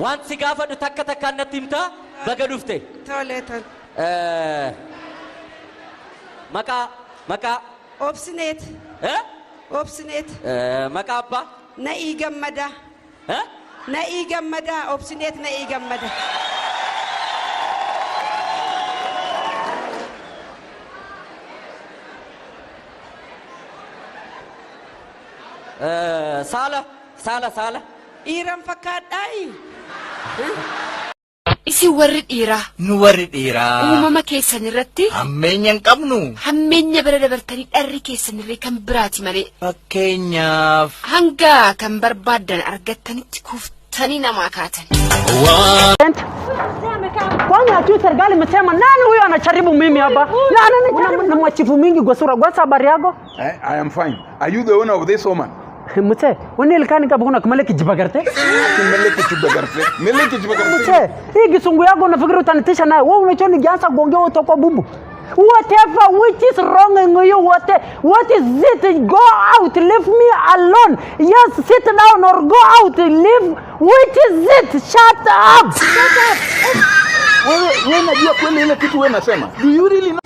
Waan si gaafadhu takka takkaan natti himtaa baga dhufte. Tole tole. Maqaa maqaa. Obsineet. Eh? Obsineet. Maqaa abbaa. Na'ii Gammadaa. Eh? Na'ii Gammadaa. Obsineet Na'ii Gammadaa. Saala saala saala. Dhiiran fakkaadhaayi. Isin warri dhiiraa. Nu warri dhiiraa. Uumama keessan irratti. Hammeenya hin qabnu. Hammeenya bira dabartanii dharri keessan irree kan biraati malee. Fakkeenyaaf. Hanga kan barbaaddan argattanitti kuftanii namaa kaatan. Kwani hajui serikali imesema nani huyo anacharibu mimi hapa? Nani anacharibu? Na machifu mingi kwa sura. Kwanza habari yako? I am fine. Are you the owner of this woman? Mzee, wewe nilikani kama kuna kimele kijibagarte? Kimele kijibagarte. Mele kijibagarte. Mzee, hii kisungu yako unafikiri utanitisha nayo? Wewe unajua nikianza kuongea wewe utakuwa bubu. Whatever which is wrong in you, what is it? Go out, leave me alone. Yes, sit down or go out, leave. Which is it? Shut up. Shut up. Wewe, wewe unajua kweli ile kitu wewe unasema? Do you really know?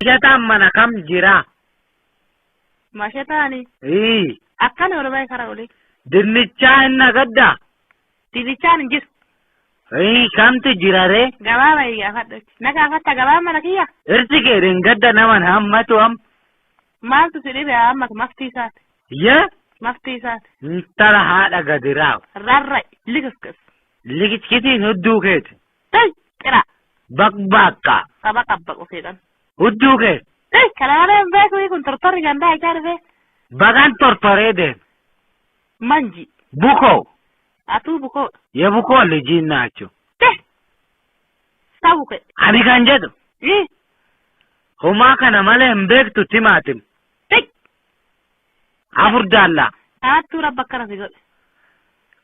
Mashataan mana kam jira? Mashataani Ii, akkana ol bahe karaa olii. Dinnichaa hin nagadda? Dinnichaan hin jiru. Ii, kamtu jira ree? Gabaa bahi gaafadhu. Na gaafatta gabaa mana kiyya? Irsi kee dhengadda naman hammatu am. Maaltu si dhibe hammatu maftii isaati. Yee? Maftii isaati. Intala haadha gadiraaw. Rarra'i likiskis. Likiskisiin hudduu keeti. Tay qira. Baqbaaqqa. Saba qabbaqu seeqan. Hudduu kee. Tay kana malee hin beeku kun tortorri gandaa isaa dhufee. Bagan tortoree deem. Manji. Bukoo. Atuu bukoo. Yebukoo lijiin naachu. Tay. Sabu kee. Ani kan jedhu. Ii. Homaa kana malee hin beektu timaatim. Tay. Afur daallaa. Kanattuu rabba akkana si godhe.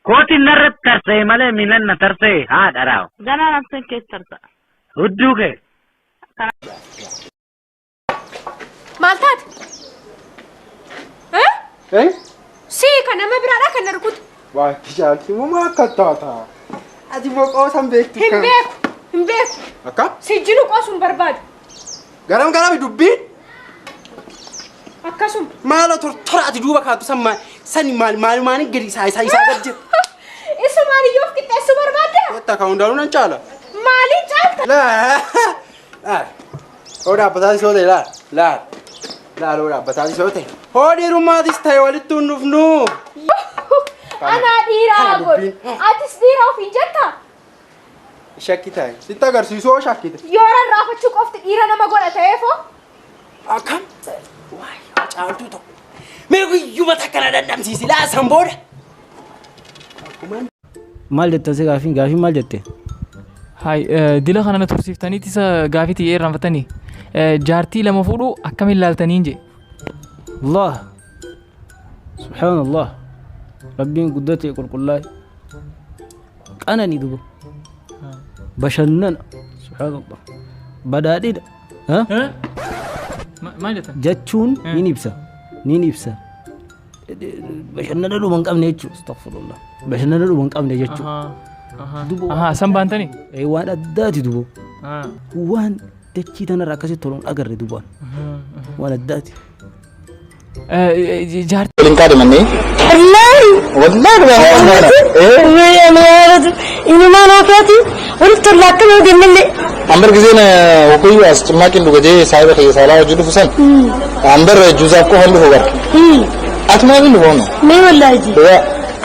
Kootiin narratti tarsa'e malee miilan na tarsa'e haadha raaw. Ganaa namseen keessa tarsa'a. Hudduu kee. Maal taate? Eh? Eh? Si kan nama biraadhaa kan na rukutu. Waa caalti moo maal akka taata? Ati immoo qoosan beektu Hin kan. beeku. Hin beeku. Akka? Si jiru qoosuun barbaadu. Garam garami dubbiin? Akkasuma. Maaloo tortora ati duuba kaattu san maal sani maal maalumaan gadi isaa isaa isaa gad jira. Isumaan iyyuu of qixxeessuu barbaadda? Wanta ka hundaanuu nan caala. Maaliin caalta? Laa laa hoo dhaabbataatis yoo ta'e laa laa laa hoo dhaabbataatis yoo ta'e hoo dhiirummaatis ta'e walitti hin dhufnu. Anaa dhiiraa Kana godhu. dubbiin. Atis dhiira ofiin jettaa? Shakki ta'e sitti agarsiisu hoo shakkite. Yoo rarraafachuu qofti dhiira nama godha ta'eefoo? Akkam? Waayee caaltuu tokko. Mee guyyuma takka na dandamsiisi laa san booda. Maal jette si gaafiin gaafiin maal jette? Hay dila kana na tursiiftaniiti isa gaafii tiyya irraanfatanii. Jaartii lama fuudhuu akkamiin laaltaniin jee. Allah Subhaanallah Rabbiin guddate qulqullaa'e qanani duba bashannana Subhaanallah badhaadhina ha? Maal jettan? Jechuun nin ibsa nin ibsa bashannana dhuma hin qabne jechuudha astaghfirullah bashannana dhuma hin qabne jechuudha. Duba Ahaa san baantanii? Waan addaati duba waan dachii tanarra akkasitti toluun agarre dubaan waan addaati. Jaartii Waliin kaadhimannee? Wallahi. Wallahi. Inumaan okeeti walitti tolla akkam yoo deemnellee. Ambar giseen hokuyyuu as cimmaaqin dhuga jee saahiba kiyya saalaa hojii dhufu san. Ambar juuzaaf qofan dhufu bara. Atumaa bin dhufu ono. Mee wallaahi. Dhugaa.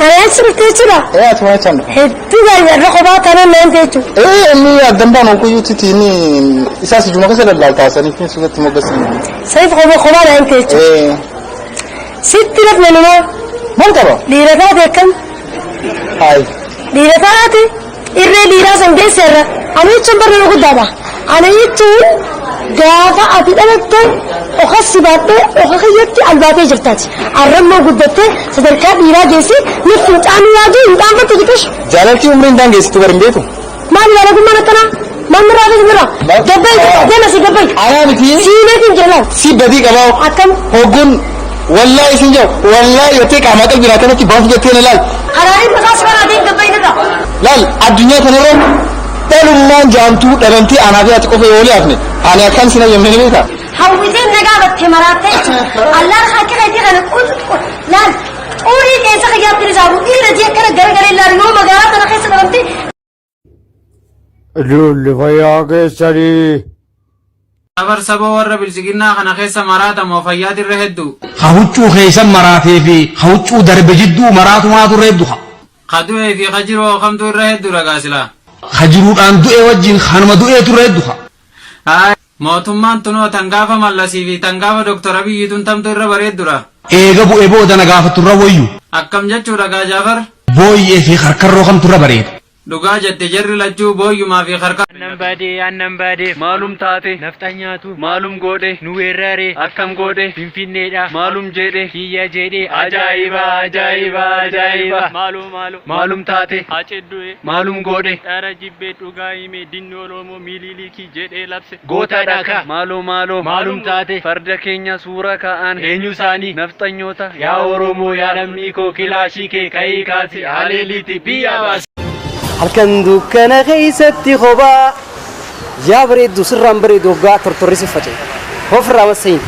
Anaan si dhufte jechuudha. Ee atumaa jechaan dhufa. Hedduu gaarii irra kophaa taanaan naan ta'e jechuudha. Ee inni addan baan hokuyyuu titi inni isaas ijuma keessa daldaaltaasaniif sirriitti moggasanii. Saniif kophaa kophaa naan ta'e jechuudha. Ee. Sitti rafne numaa. Maal qaba? Dhiira taate akkam? Hayi. Dhiira taate irree dhiiraa san geesse irra. Ani jechuun barri nu guddaadha. Ani jechuun gaafa ati dhalatte oka si baattee oka kiyyatti albaatee jirtaati. Arrammoo guddattee sadarkaa dhiiraa geesse nu fincaanii yaadu hin dhaanfattu jechuudha. Jaalaltii umriin daangeessitu bari hin beeku. Maal jaalalummaan akkanaa? Maal nurraa fi nurraa? Gabbayi deema si gabbayi. Anaa miti. Siineetiin jira laal. Si badii qabaa. Akkam? Hogguun wallaahi isin jedhu wallaahi jettee qaamaa qalbii akkanatti baaf jettee na laal. Karaaleen maqaa si baraateen gabbayi nurraa. Laal addunyaa kanarra dhalummaan jaamtuu dhabamtee anaa fi ati qofa yoo walii hafne ani akkan sin hayyamne ni beektaa. Hawwiteen nagaa batte maraattee jechuudha. Allaan harka keetii kana qulqu laal xurii keessa kiyyaatti risaabu dhiira jee akkana garagalee laal yoo magaalaa tana keessa dhabamte. Ijoolli fayyaa keessanii. Jaafar saba warra biltsiginnaa kana keessa maraata moo fayyaati irra hedduu? Ka huccuu keeysan maraatee fi ka huccuu darbe jidduu maraatumaatu irra heddu ka. Ka du'ee fi ka jiru hoo kamtu irra hedduudha gaa silaa? Ka jiruudhaan du'e wajjiin kanuma du'eetu irra heddu ka. Haaya. Mootummaan tunoo tan gaafa Mallasii fi tan gaafa Doktar Abiyyi tun tamtu irra bareeddudha? Eega bu'e booda na gaafattu irra woyyu. Akkam jechuudha gaa Jaafar? Booyyee fi karkarroo kamtu irra bareeda? Dhugaa jette jarri lachuu booyyumaa fi karka. Aannan baadee aannan baadee. Maalum taate. Nafxanyaatu. Maalum goodhe. Nu weerrare. Akkam goodhe. Finfinneedha. Maalum jeedhe. Kiyya jeedhe. Ajaa'iba ajaa'iba ajaa'iba. Maaloo maaloo. Maalum taate. Haacee du'e. Maalum goodhe. Dhara jibbee dhugaa hime dinni Oromoo Mililikii jedhee labse. Gootadha ka. Maaloo maaloo. Maalum taate. Farda keenya suura ka'an. Eenyu isaanii. Nafxanyoota. Yaa Oromoo yaa lammii koo kilaashii kee ka'ii kaasi haleeliiti biyya baasi. Halkan dukkana keessatti kophaa yaa bareeddu sirraan bareedu hoggaa tortorri si faca'e. Ofirraa massayin.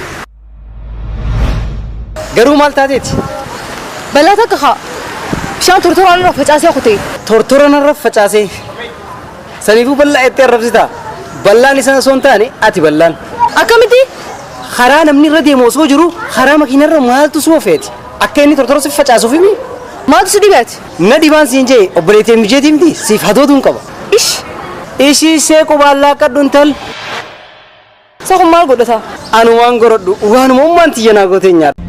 Garuu maal taateeti? Balaa takka kaa bishaan tortoraan irra facaasee kutee. Tortora narra facaasee. Saniifuu bal'aa jettee arrabsitaa? Ballaan isaan osoo hin taane ati ballaan. Akkamitti? Karaa namni irra deemu osoo jiru karaa makiinarra maaltu si oofeeti? Akka inni tortora si facaasuuf himi? Maaltu si dhibe ati? Na dhibaan siin jee obboleettii mijeetii miti siif hadooduun qaba. Ish! Ishii ishee qubaan laaqqadhu intal. Isa kun maal godhata? Anu waan gorodhu waanuma ummaan tiyya naa gootee nyaadha.